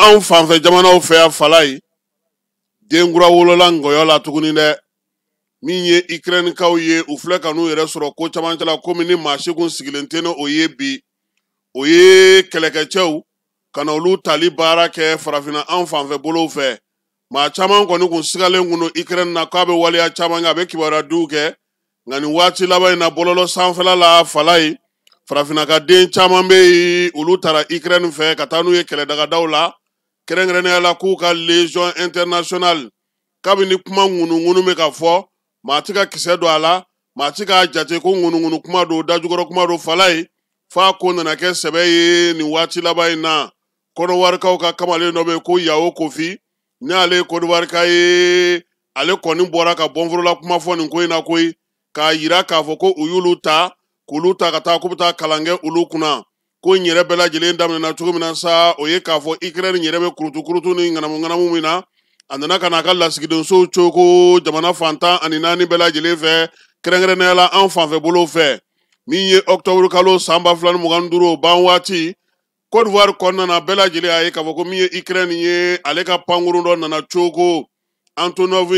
Anw fanfɛ jamanaw fɛ yan Falayi, denkura wolola ngɔyɔ la tuguni dɛ. Min ye Ukrainekaw ye, u filɛ ka n'u yɛrɛ sɔrɔ ko camancɛ la, komi ni maa si kun sigilen tɛ n'o ye bi. O ye kɛlɛkɛcɛw ka na olu tali baara kɛ farafinna anw fanfɛ bolow fɛ. Maa caman kɔni kun sigalen kun don Ukraine na k'a bɛ waleya caman kɛ, a bɛ kibaruya diw kɛ. Nka nin waati laban in na, bɔlɔlɔ sanfɛla la Falayi, farafinna ka den caman bɛ yen, olu taara Ukraine fɛ ka taa n'u ye kɛlɛdagadaw la, kɛrɛnkɛrɛnnenya la k'u ka Légion internationale. Kabini kuma ŋunuŋunu bɛ ka fɔ, maa tɛ ka kisɛ don a la, maa tɛ k'a jate ko ŋunuŋunu kuma don, dajukɔrɔ kuma don Falayi, f'a ko nana kɛ sɛbɛ ye nin waati laban in na. Kɔnɔwarikaw ka kamalen dɔ bɛ yen ko Yawo Kofi, n'ale ye Kɔdiwarika ye, ale kɔni bɔra ka bɔnforola kuma fɔ nin ko in na koyi, k'a yira k'a fɔ ko u y'olu ta, k'olu ta ka taa k'u bɛ taa kalan kɛ olu kunna. Ko in yɛrɛ bɛɛ lajɛlen daminɛna cogo min na sa, o ye k'a fɔ Ukraine yɛrɛ bɛ kurutu-kurutu ni ŋanamu-ŋanamu min na, a nana ka n'a ka lasigidensow coko jamana fan 14 bɛɛ lajɛlen fɛ, kɛrɛnkɛrɛnnenya la an fanfɛ bolow fɛ. Min ye octobre kalo san 2025 ban waati, Côte d'Ivoire kɔnɔna na, bɛɛ lajɛlen y'a ye k'a fɔ ko min ye Ukraine ye, ale ka pankurun dɔ nana coko, Antonov,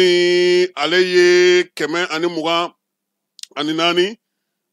ale ye 124,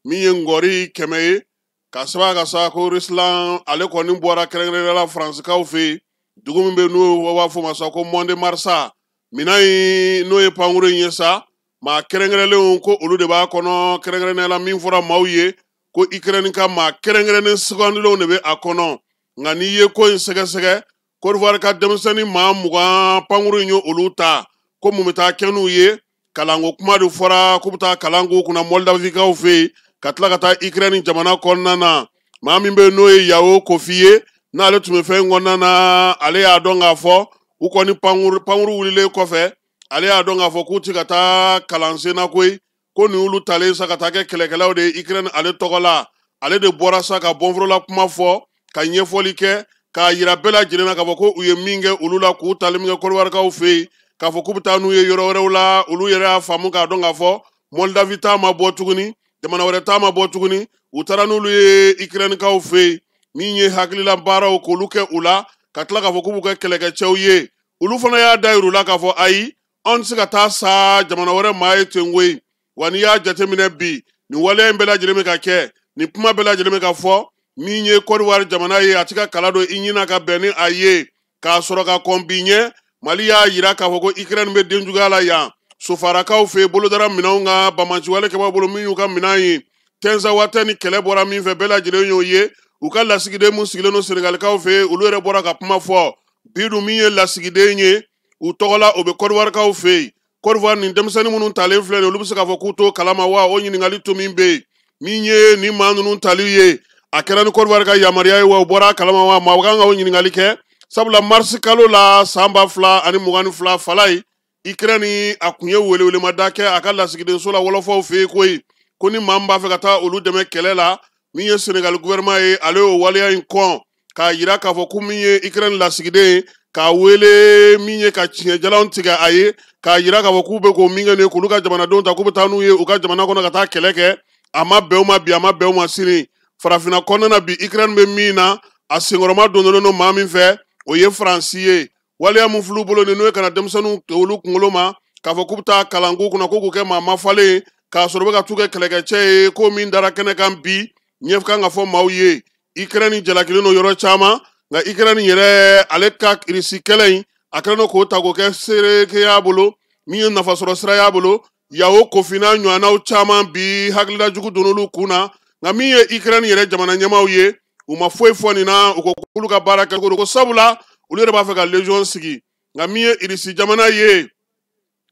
min ye ngɔri 100 ye, ka sababu ka sa ko Ruslan ale kɔni bɔra kɛrɛnkɛrɛnnenya la Faransikaw fɛ yen, dugu min bɛ n'o b'a fɔ ma sa ko Mont-de-Marsan. Minɛn in n'o ye pankurun in ye sa, maa kɛrɛnkɛrɛnlenw ko olu de b'a kɔnɔ, kɛrɛnkɛrɛnnenya la min fɔra maaw ye ko Ukraine ka maa kɛrɛnkɛrɛnnen sugandilenw de bɛ a kɔnɔ. Nka n'i ye ko in sɛgɛsɛgɛ, Côte d'Ivoire ka denmisɛnnin maa 20, pankurun in ye olu ta, ko mun bɛ taa kɛ n'u ye? Kalanko kuma de fɔra, k'u bɛ taa kalan k'u kunna Moldavikaw fɛ yen, ka tila ka taa Ukraine jamana kɔnɔna na. Maa min bɛ yen n'o ye Yawo Kofi ye, n'ale tun bɛ fɛn kɔnɔna na, ale y'a dɔn k'a fɔ u kɔni pankuru wulilen kɔfɛ, ale y'a dɔn k'a fɔ k'u ti ka taa kalansen na koyi, ko nin y'olu talen sa ka taa kɛ kɛlɛkɛlaw de ye Ukraine ale tɔgɔ la. Ale de bɔra sa ka bɔnforola kuma fɔ, ka ɲɛfɔli kɛ, k'a yira bɛɛ lajɛlen na k'a fɔ ko u ye min kɛ olu la, k'u tali min kɛ Kɔdiwarikaw fɛ yen, k'a fɔ k'u bɛ taa n'u ye yɔrɔ wɛrɛw la. Olu yɛrɛ y'a faamu k'a dɔn k'a fɔ Moldavi ta ma bɔ tuguni, jamana wɛrɛ ta ma bɔ tuguni, u taara n'olu ye Ukrainekaw fɛ yen, min ye hakilila baaraw k'olu kɛ u la, ka tila k'a fɔ k'u b'u kɛ kɛlɛkɛcɛw ye. Olu fana y'a da yir'u la k'a fɔ ayi, anw tɛ se ka taa sa jamana wɛrɛ maa ye ten koyi. Wa n'i y'a jateminɛ bi, nin waleya in bɛɛ lajɛlen bɛ ka kɛ, nin kuma bɛɛ lajɛlen bɛ ka fɔ, min ye Côte d'Ivoire jamana ye, a tɛ ka kala don i ɲin ka bɛn ni a ye, k'a sɔrɔ ka kɔn bi ɲɛ. Mali y'a yira k'a fɔ ko Ukraine bɛ denjuguya la yan sofarakaw fɛ, bolodara minɛnw kan bamaciwale kɛbaa bolo, min y'u ka minɛn ye Tɛnzawatɛ ni kɛlɛ bɔra min fɛ, bɛɛ lajɛlen y'o ye. U ka lasigiden mun sigilen don Senegalikaw fɛ, olu yɛrɛ bɔra ka kuma fɔ bi dun, min ye lasigiden ye u tɔgɔ la, o bɛ Côte d'Ivoirekaw fɛ yen. Côte d'Ivoire nin denmisɛnnin minnu talen filɛ nin ye, olu bɛ se k'a fɔ k'u t'o kalama wa? O ɲininkali to min bɛ yen, min ye nin maa ninnu tali ye, a kɛra ni Côte d'Ivoire ka yamaruya ye wa, u bɔra a kalama wa? Maa kan ka o ɲininkali kɛ, sabula marisi kalo la san 2022, Falayi, Ukraine a kun ye welewelemada kɛ a ka lasigidenso la wɔlɔfɔw fɛ yen koyi, ko ni maa min b'a fɛ ka taa olu dɛmɛ kɛlɛ la, min ye Senegal gouvernement ye, ale y'o waleya in kɔn, k'a yira k'a fɔ ko min ye Ukraine lasigiden ye, k'a wele min ye ka tiɲɛjalanw tigɛ a ye, k'a yira k'a fɔ k'u bɛ k'o min kɛ nin ye, k'olu ka jamanadenw ta k'u bɛ taa n'u ye u ka jamana kɔnɔ ka taa kɛlɛ kɛ. A ma bɛn u ma bi, a ma bɛn u ma sini. Farafinna kɔnɔna na bi, Ukraine bɛ min na, a senkɔrɔma donnen don maa min fɛ, o ye Faransi ye. Waleya mun fil'u bolo nin, n'o ye ka na denmisɛnninw olu kunkolo ma k'a fɔ k'u bɛ taa kalan k'u kunna, ko k'u kɛ maa mafalen, k'a sɔrɔ u bɛ ka t'u kɛ kɛlɛkɛcɛ ye, ko min dara kɛnɛ kan bi, ɲɛ kan ka fɔ maaw ye. Ukraine jalakilen don yɔrɔ caman, nka Ukraine yɛrɛ ale ka Irisi kɛlɛ in, a kɛlen don k'o ta k'o kɛ sereke y'a bolo, min ye nafasɔrɔ sira y'a bolo. Yawo Kofi n'a ɲɔgɔnnaw caman bi, hakilila jugu donn'olu kun na. Nka min ye Ukraine yɛrɛ jamana ɲɛmaaw ye, u ma foyi fɔ nin na, u ko k'olu ka baara kɛcogo don, ko sabula olu yɛrɛ b'a fɛ ka légion sigi. Nka min ye Irisi jamana ye,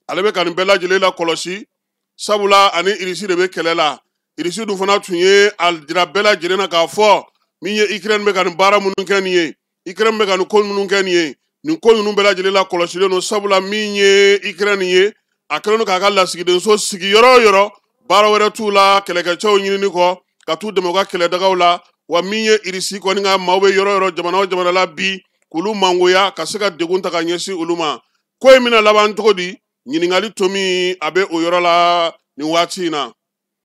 ale bɛ ka nin bɛɛ lajɛlen lakɔlɔsi, sabula ani Irisi de bɛ kɛlɛ la. Irisi dun fana tun ye a jira bɛɛ lajɛlen na k'a fɔ min ye Ukraine bɛ ka nin baara minnu kɛ nin ye, Ukraine bɛ ka nin ko minnu kɛ nin ye, nin ko ninnu bɛɛ lajɛlen lakɔlɔsilen don, sabula min ye Ukraine ye, a kɛlen don k'a ka lasigidenso sigi yɔrɔ o yɔrɔ, baara wɛrɛ t'u la kɛlɛkɛcɛw ɲinini kɔ ka t'u dɛmɛ u ka kɛlɛdagaw la. Wa min ye Irisi kɔni ka maaw bɛ yɔrɔ o yɔrɔ, jamana o jamana la bi, k'olu mangoya ka se ka degun ta ka ɲɛsin olu ma. Ko in bɛna laban cogo di? Ɲininkali to min a bɛ o yɔrɔ la nin waati in na.